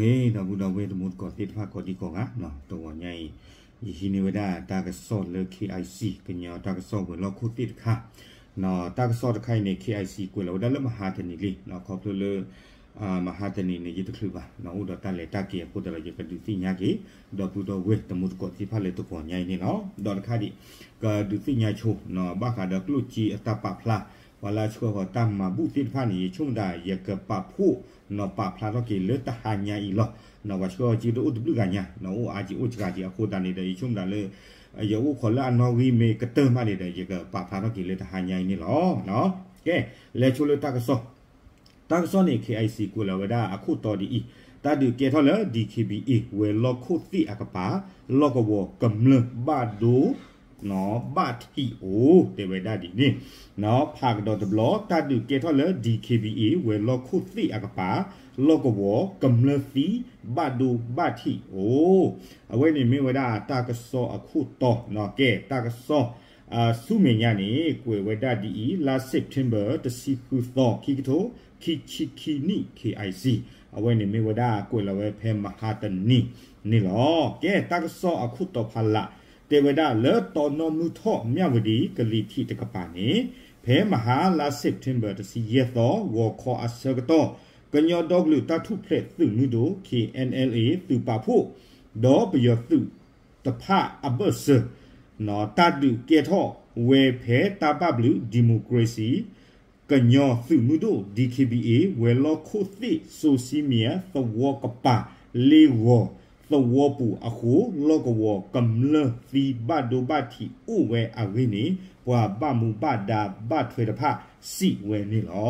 ဂ့ၤ ဒီပုၢ်ဒီဝဲၢ်တံၤသကိးသ့ၣ်တဖၣ်ကိးဒံကိးဂၤ, တဂီၤညါအံၤ ယဟံးန့ၢ်ဝဲဒၣ်တၢ်ကစီၣ်လၢ KIC ကညီတၢ်ကစီၣ်ဝဲၤလီၢ်ခိၣ်သ့ၣ်တခါ, တၢ်ကစီၣ်တခါအံၤန့ၣ် KIC ကွဲးလီၤဝဲဒၣ်လၢမဟါတနံၤလံ, ခီဖျိလၢ မဟါတနံၤန့ၣ် ယတချုးဘၣ် အိၣ်ဒီးတၢ်လဲၤတၢ်က့ၤအဃိသတးဒီး ယကဒုးသ့ၣ်ညါက့ၤ ဒီပုၢ်ဒီဝဲၢ်တံၤသကိးသ့ၣ်တဖၣ်လၢတဂီၤညါအံၤန့ၣ်လီၤ. ဒီးတခါဒံး ကဒုးသ့ၣ်ညါဆိ ဘၣ်ဃးဒီးကျိၣ်စ့အတၢ်ပာ်ဖျါ ပှၤလၢအဆှၢဃီၤတၢ်မၤဘူၣ်သ့ၣ်တဖၣ်န့ၣ် ယဆိကမိၣ်ဒၣ် ယကပာ်ဖှိၣ် ပာ်ဖျါထီၣ်က့ၤလၢတဟါညါအံၤလီၤ. ပှၤဆှၢဃီၤစ့တအိၣ်တဘျုးဂၤညါ, အိၣ်အါက့ၤအိၣ်စှၤက့ၤအဃိသတးန့ၣ်ဒီး ယဆိကမိၣ်ဒၣ်လၢ ယအိၣ်ခိးလၢအနီၣ်ဂံၢ်မ့ၢ်ကတၢၢ်မးန့ၣ်ဒီး ယကပာ်ဖျါထီၣ်က့ၤလၢတဟါညါအံၤန့ၣ်လီၤ. ကဲ, လဲၤဆိလၢတၢ်ကစီၣ် တၢ်ကစီၣ်န့ၣ် KIC ကွဲးလီၤဝဲဒၣ်အခိၣ်တီဒ်အံၤ, တၢ်ဒုးကဲထီၣ်လၢ DKBA ဝဲၤလီၢ်ခိၣ်သ့ၣ်အကပၤ, လီၢ်ကဝီၤကမျၢၢ်ဘၣ်ဒိ ဘၣ်ထံးအိၣ် တဲဝဲဒၣ်ဒ်န့ၣ်, ဖးကဒီးတဘျီ တၢ်ဒုးကဲထီၣ်လၢ DKBA ဝဲၤလီၢ်ခိၣ်သ့ၣ်အကပၤ, လီၢ်ကဝီၤကမျၢၢ်သံ ဘၣ်ဒိဘၣ်ထံးအိၣ်. အဝဲန့ၣ်မ့ၢ်ဝဲဒၣ်တၢ်ကစီၣ်အခိၣ်တီ, ကဲ တၢ်ကစီၣ် ဆူမဲာ်ညါန့ၣ် ကွဲးဝဲဒၣ်ဒ်အံၤ, လါ September တဆံဃုသီ ခံကထိခံဆံခံနံၣ် KIC အဝဲန့ၣ်မ့ၢ်ဝဲဒၣ်ကွဲးလီၤဝဲဖဲမဟါတနံၤန့ၣ်လီၤ. ကဲ တၢ်ကစီၣ်အခိၣ်တီဖးလး တဲဝဲဒၣ်လၢတီနီၣ်မုၢ်ထီၣ် မၠၣ်ဝတံၤကလံၤထံးတကပၤန့ၣ် ဖဲမဟါလါ September တဆံယဲၢ်သီ ဂီၤခီအဆၢကတီၢ် ကညီဒီကလုာ်တၢ်ထူၣ်ဖျဲးသုးမုၢ်ဒိၣ် KNLA သုးပာ်ဖှိၣ် ဒီးပယီၤသုးတဖၣ်အဘၢၣ်စၢၤ တၢ်ဒုးကဲထီၣ်ဝဲဖဲတၢ်ဘၣ်ဘျုး democracy ကညီသုးမုၢ်ဒိၣ် DKBA ဝဲၤလီၢ်ခိၣ်သ့ၣ် စိၤစံမံၤ သဝီကပၤ လ့ဂီၤသဝီပူၤအဃိ လီၢ်ကဝီၤကမျၢၢ်သံဘၣ်ဒိဘၣ်ထံးအိၣ်ဝဲအဂ့ၢ်န့ၣ် ပှၤဘၣ်မူဘၣ်ဒါဘၣ်ထွဲတဖၣ်စံးဝဲန့ၣ်လီၤ.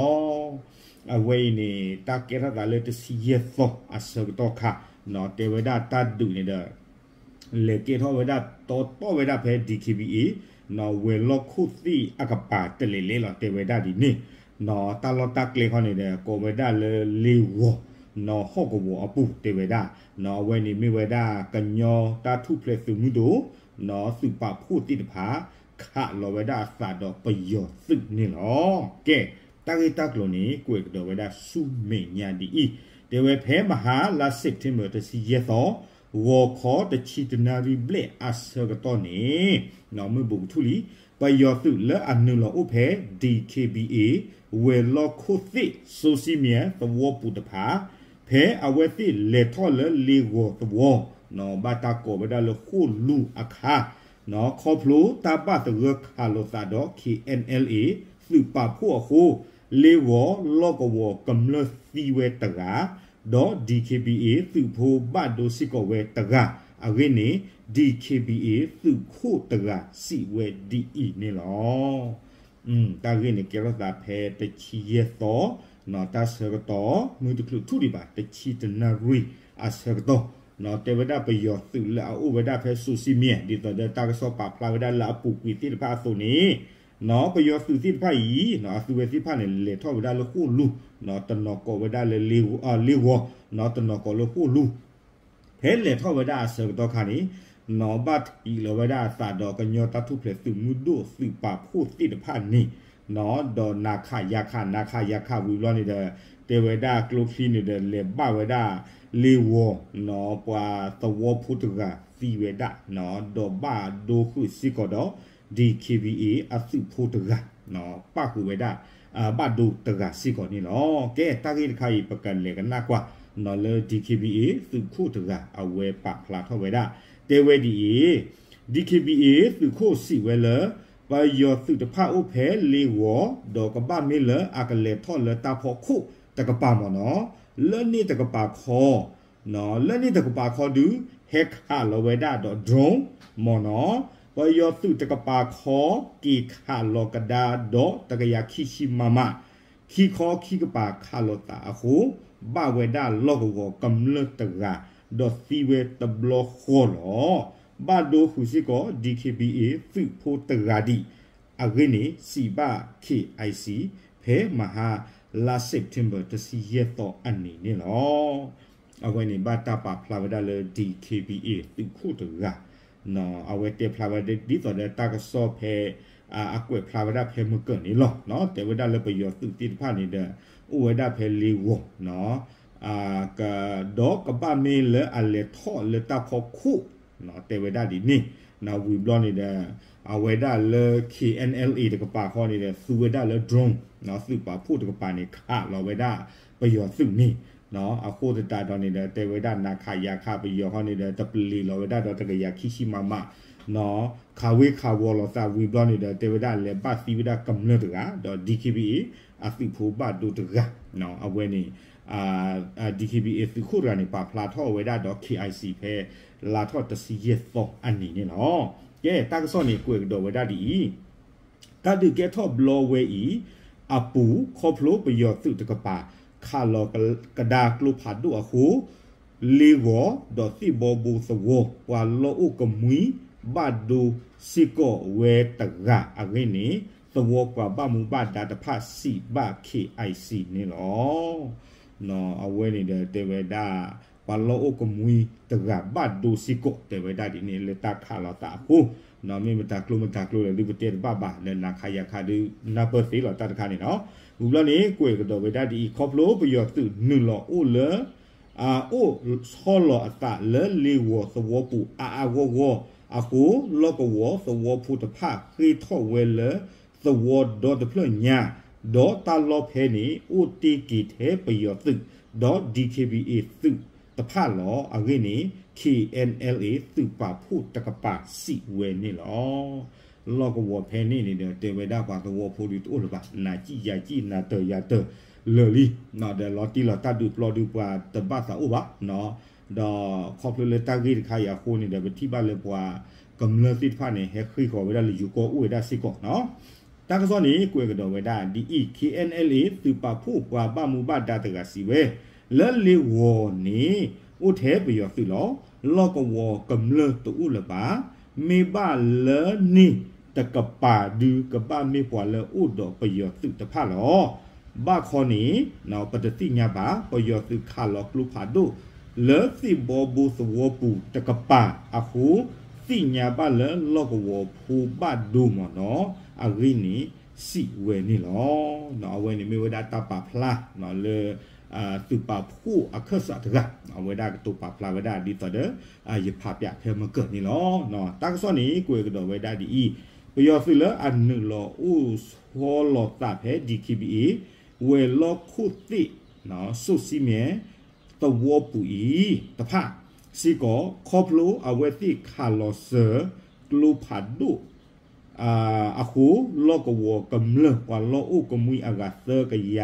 အဝဲအံၤန့ၣ် တၢ်ကဲထီၣ်သးလၢတဆံယဲၢ်သီအဆၢကတီၢ်ခါ, တဲဝဲဒၣ်တၢ်ဒုးန့ၣ်ဒီး လဲၤကဲထီၣ်ဝဲဒၣ်တီတီဝဲဒၣ်ဖဲ DKBA ဝဲၤလီၢ်ခိၣ်သ့ၣ်အကပၤတလဲၤလဲၤလီၤ တဲဝဲဒၣ်ဒ်န့ၣ်, တၢ်လီၢ်တၢ်ကျဲခီန့ၣ်ဒီး ကိးဝဲဒၣ်လၢလ့ဂီၤ ဟီၣ်ကဝီၤအပူၤတဲဝဲဒၣ်, အဝဲန့ၣ်မ့ၢ်ဝဲဒၣ်ကညီတၢ်ထူၣ်ဖျဲးသုးမုၢ်ဒိၣ် သုးပာ်ဖှိၣ်သ့ၣ်တဖၣ် ခးလီၤဝဲဒၣ်အသးဒီးပယီၤသုးန့ၣ်လီၤ. ကဲ တၢ်ဂ့ၢ်တၢ်ကျိၤန့ၣ် ကွဲးကဒီးဝဲဒၣ်ဆူမဲာ်ညါဒ်အံၤ, တဲဝဲဖဲမဟါလါ September တဆံယဲၢ်သီ ဂီၤခီတဆံတနၣ်ရံၣ်ဘျဲၣ်အဆၢကတီၢ်န့ၣ် မုၢ်ဘူးကထူၣ်လံ ပယီၤသုးလၢအနုာ်လီၤအိၣ်ဖဲ DKBA ဝဲၤလီၢ်ခိၣ်သ့ၣ် စိၤစံမံၤ သဝီပူၤတဖၣ် ဖဲအဝဲသ့ၣ်လဲၤထီၣ်လၢလ့ဂီၤသဝီ ဘၣ်တၢ်ကိးဝဲဒၣ်လၢဃိၣ်လူၤအခါ ခီဖျိတၢ်ဘၣ်သဂၢၢ်ခးလိာ်သးဒီး KNLA သုးပာ်ဖှိၣ်အဃိ လ့ဂီၤလီၢ်ကဝီၤကမျၢၢ်သံဝဲတဂၤ ဒီး DKBA သုးဖိဘၣ်ဒိစ့ၢ်ကီးဝဲတဂၤအဂ့ၢ်န့ၣ် DKBA သုးခိၣ်တဂၤစံးဝဲဒ်အံၤန့ၣ်လီၤ. တၢ်ဂ့ၢ်န့ၣ်ကဲထီၣ်သးဖဲတဆံယဲၢ်သီ တၢ်ဆၢကတီၢ် မုၢ်တချုးထူၣ်ဒံးဘၣ် တဆံတနၣ်ရံၣ်အဆၢကတီၢ် တဲဝဲဒၣ်ပယီၤသုးလၢအအိၣ်ဝဲဒၣ်ဖဲစိၤစံမံၤ ဒ်သိးဒီးတၢ်ကစီၣ်ပာ်ဖျါဝဲဒၣ်လၢအပူၤကွံာ်သ့ၣ်တဖၣ်အသိးန့ၣ် ပယီၤသုးသ့ၣ်တဖၣ်အံၤ အသုဝဲသ့ၣ်တဖၣ်န့ၣ် လဲၤထီၣ်ဝဲဒၣ်လၢဃိၣ်လူၤ တနီၤကိးဝဲဒၣ်လၢ လ့ဂီၤ တနီၤကိးလၢဃိၣ်လူၤ ဖဲလဲၤထီၣ်ဝဲဒၣ်အဆၢကတီၢ်ခါန့ၣ် ဘၣ်ထံးလီၤဝဲဒၣ်အသးဒီးကညီတၢ်ထူၣ်ဖျဲးသုးမုၢ်ဒိၣ်သုးပာ်ဖှိၣ်သ့ၣ်တဖၣ်န့ၣ် ဒီးနၤခးယၤခး နၤခးယၤခးဝံၤဘျီန့ၣ်ဒီး တဲဝဲဒၣ်ကျိချံန့ၣ်ဒီး လဲၤဘၣ်ဝဲဒၣ်လ့ဂီၤ ပှၤသဝီဖိတဂၤသံဝဲဒၣ် ဒီးဘၣ်ဒိဃုာ်စ့ၢ်ကီးဒီး DKBA အသုးဖိတဂၤ ပၣ်ဃုာ်ဝဲဒၣ် ဘၣ်ဒိတဂၤစ့ၢ်ကီးန့ၣ်လီၤ. ကဲ တၢ်ဂ့ၢ်တခါအံၤ ပကလဲၤကနၣ်ကွၢ် လၢ DKBA သုးခိၣ်တဂၤ အဝဲပာ်ဖျါထီၣ်ဝဲဒၣ် တဲဝဲဒ်အံၤ, DKBA သုးခိၣ်စံးဝဲလၢ ပယီၤသုးတဖၣ်အိၣ်ဖဲလ့ဂီၤ ဒီးကဘၣ်မ့ၢ်လၢအကလဲၤထီၣ်လၢတၢ်ဖီခိၣ်တကပၤမ့ၢ်နီၤ, လၢန့ၣ်တကပၤခီ လၢန့ၣ်တကပၤခီဒုး ဟဲခးလီၤဝဲဒၣ်ဒီး drone မ့ၢ်နီၤ, ပယီၤသုးတကပၤခီ က့ၤခးလီၤကဒါဒီးတကယၤခံဆံ မမ ခံခီခံကပၤခးလိာ်သးအဃိ ဘၣ်ဝဲဒၣ်လီၢ်ကဝီၤကမျၢၢ်တဂၤ ဒီးသံဝဲတဘျီဃီလီၤ. ဘၣ်ဒိဃုာ်စ့ၢ်ကီး DKBA သုးဖိတဂၤဒံး အဂ့ၢ်န့ၣ် စံးဘၣ် KIC ဖဲမဟါလါ September တဆံယဲၢ်သီအနံၤန့ၣ်လီၤ. အဝဲန့ၣ်ဘၣ်တၢ်ပာ်ဖျါဝဲဒၣ်လၢ DKBA သုးခိၣ်တဂၤ အဝဲတဲဖျါဝဲဒ်သိးဒီးတၢ်ကစီၣ်ဖဲ အကွဲးဖျါဝဲဒၣ်ဖဲမုၢ်ကၢၢ်န့ၣ်လီၤ. တဲဝဲဒၣ်လၢပယီၤသုးသ့ၣ်တဖၣ်န့ၣ်ဒီး အိၣ်ဝဲဒၣ်ဖဲလ့ဂီၤ ကဒီးကဘၣ်မ့ၢ်လၢအလဲၤထီၣ်လၢတၢ်ဖီခိၣ် တဲဝဲဒၣ်ဒ်န့ၣ် ဝံၤဘျီန့ၣ်ဒီး အဝဲဒၣ်လၢ K N L A တကပၤဃီန့ၣ်ဒီး သူဝဲဒၣ်လၢ drone သုးပာ်ဖှိၣ်တကပၤန့ၣ် ခးလီၤဝဲဒၣ်ပယီၤသုးန့ၣ် အဃိသတးဒီးန့ၣ်ဒီး တဲဝဲဒၣ်နၤခးယၤခးပယီၤဃီန့ၣ်ဒီး တပလ့ၤလီၤဝဲဒၣ်ဒီးတကယၤခံဆံမးမး ခးဝ့ခးဝီၤလိာ်သးဝံၤဘျီန့ၣ်ဒီး တဲဝဲဒၣ်လဲၤဘၣ်သံဝဲဒၣ်ကမျၢၢ်တဂၤ ဒီး D K B A အသုးဖိဘၣ်ဒိတဂၤ အဝဲန့ၣ် D K B A သုးခိၣ်တဂၤန့ၣ် ပာ်ဖျါထီၣ်ဝဲဒၣ်ဒီး K I C ဖဲ လါထီၣ်တဆံယဲၢ်သီအနံၤန့ၣ်လီၤ. ကဲ တၢ်ကစီၣ်န့ၣ် ကွဲးကဒီးဝဲဒၣ်ဒ်အံၤ တၢ်ဒုးကဲထီၣ်ဘျီဝဲအံၤ အပူၤ ခီဖျိပယီၤသုးတကပၤ ခးလီၤကဒါကျိဖးဒိၣ်အဃိ လ့ဂီၤဒီးသ့ၣ်ဘီဘိသဝီ ပှၤလီၢ်အိၣ်ကမှံ ဘၣ်ဒိစ့ၢ်ကီးဝဲတဂၤအဂ့ၢ်န့ၣ် သဝီပှၤဘၣ်မူဘၣ်ဒါတဖၣ်စံးဘၣ် K I C န့ၣ်လီၤ. အဝဲန့ၣ်ဒီးတဲဝဲဒၣ် ပှၤလီၢ်အိၣ်ကမှံတဂၤဘၣ်ဒိစ့ၢ်ကီး တဲဝဲဒၣ်ဒ်န့ၣ် လၢတၢ်ခးလီၤသးအဃိ မ့ၢ်မတၤကျိမတၤကျိလဲၣ် ဒုးပတဲတဘၣ်ဘၣ် လၢနၤခးယၤခးဒုး နၢ်ပၢၢ်သ့လီၤတၢ်တခါန့ၣ်လီၤ. ဝံၤဘျီန့ၣ် ကွဲးကဒီးဝဲဒၣ်ဒ်အံၤ ခီဖျိပယီၤသုးနုာ်လီၤအိၣ်လၢ အိၣ်ဆီလီၤအသးလၢလ့ဂီၤသဝီပူၤအါအါဂီၢ်ဂီၢ်အဃိ လီၢ်ကဝီၤသဝီဖိတဖၣ်ဃ့ထီၣ်ဝဲလၢ သဝီဒီတဖျၢၣ်ညါ, ဒီးတၢ်လီၢ်ဖဲန့ၣ် အိၣ်တ့ၢ်က့ၤထဲပယီၤသုး ဒီး D K B A သုးတဖၣ်လီၤ. အဂ့ၢ်န့ၣ် K N L A သုးပာ်ဖှိၣ်တကပၤစံးဝဲန့ၣ်လီၤ. လီၢ်ကဝီၤဖဲန့ၣ်န့ၣ်ဒီး တဲဝဲဒၣ်ပှၤသဝီဖိဒုးတအိၣ်လၢၤဘၣ်, နၤစံၣ်ယၤစံၣ် နၤတၢၤယၤတၢၤလၢာ်လံ, ဒီးလီၤတံၢ်လီၤတၢ်ဒုးပျီဒုးပှၤတဘၣ်သးအိၣ်ဘၣ် ဒီးခီဖျိလၢတၢ်ဂ့ၢ်တခါအံၤအဃိန့ၣ်ဒီး ပထံၣ်ဘၣ်လၢပှၤကမျၢၢ်သ့ၣ်တဖၣ်န့ၣ် ဟဲဃ့ဃီၤဝဲဒၣ်လၢယိၤကီၢ်အိၣ်ဝဲဒၣ်စ့ၢ်ကီးနီၤ. တၢ်ကစီၣ်န့ၣ် ကွဲးကဒီးဝဲဒၣ်ဒ်အံၤ, K N L A သုးပာ်ဖှိၣ်ပှၤဘၣ်မူဘၣ်ဒါတဂၤစံးဝဲ, လၢလ့ဂီၤန့ၣ် အိၣ်ထဲပယီၤသုးလီၤ. လီၢ်ကဝီၤကမျၢၢ်တအိၣ်လၢၤဘၣ်. မ့ၢ်ဘၣ်လၢန့ၣ်တကပၤဒုး ကဘၣ်မ့ၢ်ပှၤလၢအိၣ်ဒီးပယီၤသုးတဖၣ်လီၤ. ဘၣ်ခီန့ၣ် ပတသ့ၣ်ညါဘၣ်, ပယီၤသုးခးလီၤကျိဖးဒိၣ် လၢသ့ၣ်ဘီဘိသဝီပူၤတကပၤအဃိ သ့ၣ်ညါဘၣ်လၢလီၢ်ကဝီၤဖိဘၣ်ဒိမ့ၢ်နီၤ, အဂ့ၢ်န့ၣ် စံးဝဲန့ၣ်လီၤ. အဝဲန့ၣ်မ့ၢ်ဝဲဒၣ်တၢ်ပာ်ဖျါလၢ သုးပာ်ဖှိၣ်အခၢၣ်စးတဂၤ အဝဲဒၣ်ကတိၤပာ်ဖျါဝဲဒၣ်ဒ်သိးဒီး ယဖးပၠးဖဲမကၢၢ်န့ၣ်လီၤ. တၢ်ကစီၣ်န့ၣ် ကွဲးကဒီးဝဲဒၣ်ဒ်အံၤ, ပယီၤသုးလၢအနုာ်လီၤအိၣ်ဆီလီၤသးဖဲ D K B A ဝဲၤလီၢ်ခိၣ်သ့ၣ် စိၣ်စံမ့ၢ် သဝီပူၤအံၤတဖၣ်စ့ၢ်ကီး ခီဖျိအဝဲသ့ၣ်ခးလီၤစၢၤကျိဖးဒိၣ် အဃိ လီၢ်ကဝီၤကမျၢၢ်ပှၤလီၢ်အိၣ်ကမှံအဂၤသၢကယၤ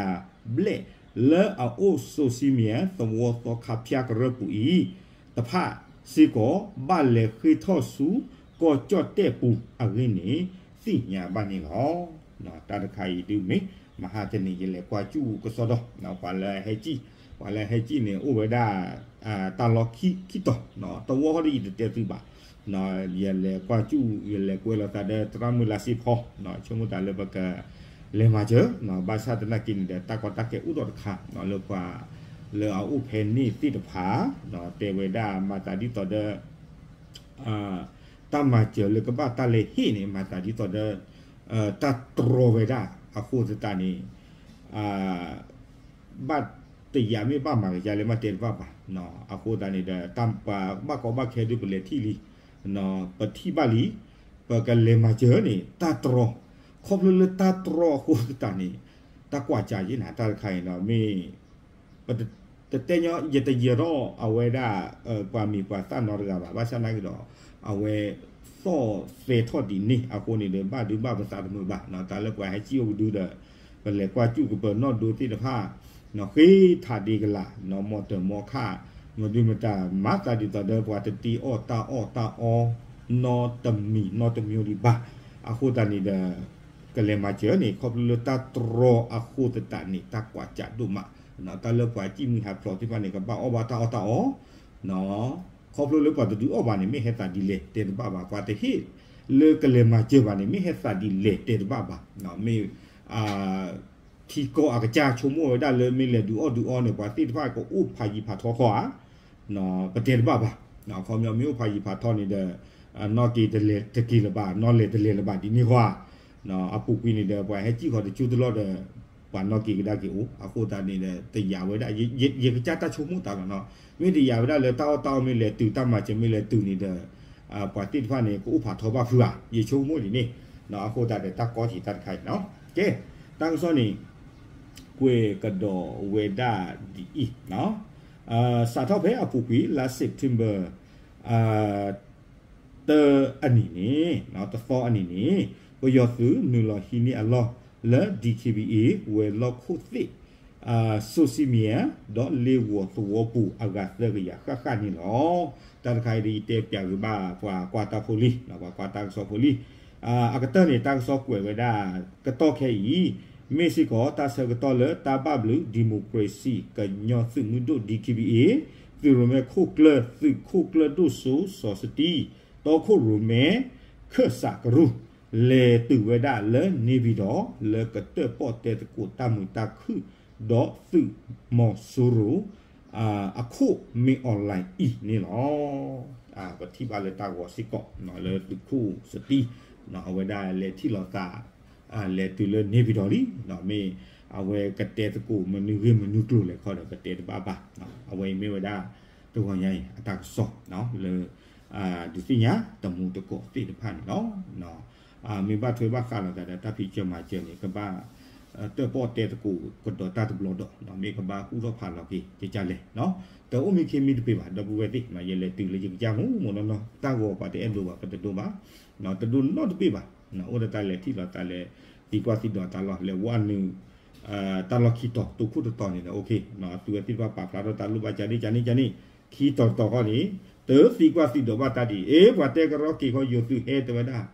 ဘျဲၣ် လၢအအိၣ်စိၣ်စံမ့ၢ် သဝီသီခါဖၠါကရၢၢ်ပူၤအံၤတဖၣ်စ့ၢ်ကီး ဘၣ်လဲၤဃ့ထီၣ်ဆူကီၢ်ကၠီၣ်တဲၣ်ပူၤအဂ့ၢ်န့ၣ် သ့ၣ်ညါဘၣ်န့ၣ်လီၤ. တၢ်တခါအံၤဒုးမ့ၢ် မဟါတနံၤ ယလဲၤကွၢ်စူၣ်ကစီဒီး ပှၤလၢဟဲကံၣ် ပှၤလၢဟဲကံၣ်န့ၣ် အိၣ်ဝဲဒၣ် တၢ်လီၢ်ခံတီၤ တဝီဃီဒီးယတတဲသုဘၣ် ယလဲၤကွၢ်စူၣ် ယလဲၤကွဲးလိာ်သးဒီးသရၣ်မုၣ်လါစ့ဖီ ဆိကမိၣ်သးလၢပက လဲၤမၤစၢၤ ဘၣ်ဆၣ်သနာ်က့န့ၣ်ဒီး တၢ်ကီတၢ်ခဲအိၣ်ဒီးတခါ လၢပှၤ လၢအအိၣ်ဖဲန့ၣ်သ့ၣ်တဖၣ် တဲဝဲဒၣ်မၤသးဒ်သိးဒီး တၢ်မၤစၢၤလၢကဘၣ်တၢ်လဲၤဟ့ၣ်န့ၣ် မၤသးဒ်သိးဒီး တၢ်တြီဝဲဒၣ်အဃိသတးန့ၣ် ဘၣ်တယာ်မ့ၢ်ဘၣ်မၤကယါလဲၣ်မ့ၢ်တဲတဘၣ်ဘၣ်. အဃိသတးန့ၣ်ဒီး တၢ်ပှၤဘၣ်ကီဘၣ်ခဲဒုးပလဲၤထံၣ်လံ ပထံၣ်ဘၣ်လံ ပကလဲၤမၤစၢၤန့ၣ် တၢ်တြီ ခီဖျိလၢတၢ်တြီအဃိသတးန့ၣ် တၢ်ကွၢ်ကၢ်ယဲၢ်နၤ တၢ်တခါအံၤဒီး မ့ၢ် ပတတဲညီ ယတယၢၤထီၣ်အဝဲဒၣ် ပှၤမံၤပှၤသၣ်နီတဂၤဘၣ်. ဘၣ်ဆၣ်သနာ်က့ဒီး အဝဲသီၣ်သဲထီၣ်ဒ်န့ၣ်အဃိန့ၣ်ဒီး ဘၣ်ဒုးဘၣ်ပသးတမုာ်ဘၣ်. တၢ်လၢပှၤဟဲကံၣ်အိၣ်ကဒုဒီး ပလဲၤကွၢ်စူၣ်ကပၢၤနီၣ်ဒိသ့ၣ်တဖၣ် ဃ့ထးဒ့ကလာ် မီၢ်တၢၢ်မီၢ်ခၣ် မဒုမတၤ မၤသးဒ်သိးဒီးပှၤတတ့အီၣ်တၢ်အီၣ်တၢ်အီ နီတမံၤနီတမံၤဒံးဘၣ်. အဃိသတးန့ၣ်ဒီး ကလဲၤမၤစၢၤန့ၣ် ခီဖျိလၢတၢ်တြီအဃိသတးန့ၣ် တၢ်ကွၢ်ကၢ်ဒိၣ်မး တၢ်လၢပှၤကံၣ်မုၢ်ဟးဖျိးသ့ၣ်တဖၣ်န့ၣ် ကဘၣ်အီၣ်ဘၣ်တၢ်အီၣ်တၢ်အီ ခီဖျိလၢပှၤတဒုးအီၣ်ဘၣ်န့ၣ် မ့ၢ်ဟဲသးဒ်လဲၣ်တဲတဘၣ်ဘၣ်. ပှၤတဟ့ၣ်လၢကလဲၤမၤစၢၤဘၣ်န့ၣ် မ့ၢ်ဟဲသးဒ်လဲၣ်တဲတဘၣ်ဘၣ်. မ့ၢ် ထံကီၢ်အကစၢ်ဆိကမိၣ်ဝဲဒၣ်လၢမ့ၢ်လဲၤဒုးအီၣ်ဒုးအီန့ၣ် ပှၤသ့ၣ်တဖၣ်ကအိၣ်ဖးယံၤဖးထီခီဧါ ပတဲတဘၣ်ဘၣ်. ခီပညီမ့ၢ်အိၣ်ဖးယံၤဖးထီန့ၣ်ဒီး နီၢ်က့ၤတလဲၤတက့ၤလၢၤဘၣ် နီၢ်လဲၤတလဲၤလၢၤဘၣ်ဒ်န့ၣ်ဃီဧါ. အပူၤကွံာ်န့ၣ်ဒီး ပှၤဟဲကံၣ်ဃီတကၠိတလီၢ်ဒီး ပှၤနီၣ်က့ၤကဒါက့ၤအိၣ် အဃိသတးန့ၣ်ဒီး တယာ်ဝဲဒၣ် ယကစၢ်တၢ်ဆိကမိၣ်သးလီၤနီၤ. မ့ၢ်တယာ်ဝဲဒၣ်လၢတၢ်အီၣ်တၢ်အီမ့ၢ်လဲၤတုၤ တၢ်မၤစၢၤမ့ၢ်လဲၤတုၤန့ၣ်ဒီး ပှၤသ့ၣ်တဖၣ်န့ၣ် ကအိၣ်ဖးထီဘၣ်ဖုဧါ ယဆိကမိၣ်ဒ်န့ၣ်. အဃိသတးဒီး တၢ်ကီက့ၤတၢ်တခါအံၤနီၤ. ကဲ တၢ်ကစီၣ်န့ၣ် ကွဲးကဒီးဝဲဒၣ်ဒ်အံၤနီၤ. စးထီၣ်ဖဲအပူၤကွံာ် လါ September တၢအနံၤန့ၣ် တသီအနံၤန့ၣ် ပယီၤသုးနုာ်လီၤဟံးန့ၢ်အလီၢ်လၢ DKBA ဝဲၤလီၢ်ခိၣ်သ့ၣ် စိစံမံယၤ ဒီးလ့ဂီၤသဝီပူၤအဂၤသၢကယၤဃၣ်ဃၣ်န့ၣ်လီၤ. တၢ်တခါအံၤဒီး ယတဲပၠးဂ့ၤဘၣ် ပှၤကွၢ်တၢ်ဖိလံ ပှၤကွၢ်တၢ်ကစီၣ်ဖိလံ. အကတၢၢ်န့ၣ် တၢ်ကစီၣ်ကွဲးဝဲဒၣ် ကတီၢ်ခဲအံၤ မ့ၢ်စ့ၢ်ကီးတၢ်ဆၢကတီၢ်လၢတၢ်ဘၣ်ဘျုး democracy ကညီသုးမုၢ်ဒိၣ် DKBA သုးရိၣ်မဲခိၣ်ကျၢၢ် သုးခိၣ်ကျၢၢ်ဒိၣ်စိစီၤစတံ တီခိၣ်ရိၣ်မဲ ခၢၣ်စးကရူၢ် လဲၤတုၤဝဲဒၣ်လၢ နေပြည်တော် လၢကတၢၣ်ပီၣ်တဲသကိးတၢ်မုာ်တၢ်ခုၣ် ဒီးသုးမီၤစိရိၤ အခိၣ်မ့ၢ် online အံၤန့ၣ်လီၤ. ပထံၣ်ဘၣ်လၢတၢ်ဂီၤစ့ၢ်ကီး လၢသုးခိၣ်စတံ အဝဲဒၣ်လဲၤထံၣ်လိာ်သး လဲၤတုၤလၢ နေပြည်တော် လံ. မ့ၢ်အဝဲကတဲသကိးမနုၤဂ့ၢ်မနုၤကျိၤလဲၣ်ခီဒီး ပတဲတဘၣ်ဘၣ်. အဝဲအံၤမ့ၢ်ဝဲဒၣ် တဂီၤညါအံၤအတၢ်ကစီၣ်လၢ ဒုးသ့ၣ်ညါတမူတကိးသ့ၣ်တဖၣ်န့ၣ်လီၤ. မ့ၢ်ဘၣ်ထွဲဘၣ်ဃးလိာ်သးဒီးတၢ်ဖံးစၢၤမၤစၢၤန့ၣ် ကဘၣ် တၢၣ်ပီၣ်တဲသကိးကဒီးတၢ်တဘျီဒီး မ့ၢ်ကဘၣ်ကူၣ်ထီၣ်ဖးလီၤက့ၤကကလဲၣ်. တအိၣ်မံခ့မံတပ့ၤဘၣ် ဒီပုၢ်ဝဲၢ်သ့ၣ် ယလဲၤတုၤလၢယကစၢ်မူးမူးနီၢ်နီၢ် တၢ်ဂီၤပှၤတအဲၣ်ဒိးဘၣ် ပတဒိးဘၣ်. တဒိးနီတဘ့ၣ်ဘၣ်. အိၣ်ဒီးတၢ်လဲၤထံၣ်လိာ်သးလဲၤ သံကွၢ်သံဒိးတၢ်လီၢ် လဲၤဝဲနုာ် တၢ်လီၢ်ခံတီၤ တိခိၣ်တတီၤန့ၣ်ဒီး OK သုဝဲသ့ၣ်တဖၣ်ပာ်ဖျါထီၣ်တၢ်လိၣ်ဘၣ်ကန့ၣ်ကန့ၣ် ခံတီၤတတီၤဃီန့ၣ် တသံကွၢ်သံဒိးဘၣ်တၢ်ဒ်အံၤ ပှၤတဲကရီက့ၤခီ ယိၤသုးဟဲတဲဝဲဒၣ်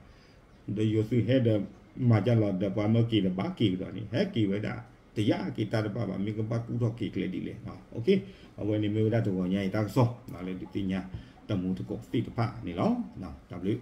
ဒီးယိၤသုးဟဲဒီး မၤကလီၤဒီးပှၤမၢက့ၤဒီးဘၣ်က့ၤကဒီးန့ၣ် ဟဲက့ၤဝဲဒၣ် တယာ်က့ၤတၢ်တဘၣ်ဘၣ် မ့ၢ်ကဘၣ်ကူၣ်ထီၣ်က့ၤကျဲဒ်လဲၣ်. အဝဲန့ၣ်မ့ၢ်ဝဲဒၣ်တဂီၤညါအံၤတၢ်ကစီၣ် လၢဒုးသ့ၣ်ညါတမူတကိးသ့ၣ်တဖၣ်န့ၣ်လီၤ. တၢ်ဘျုး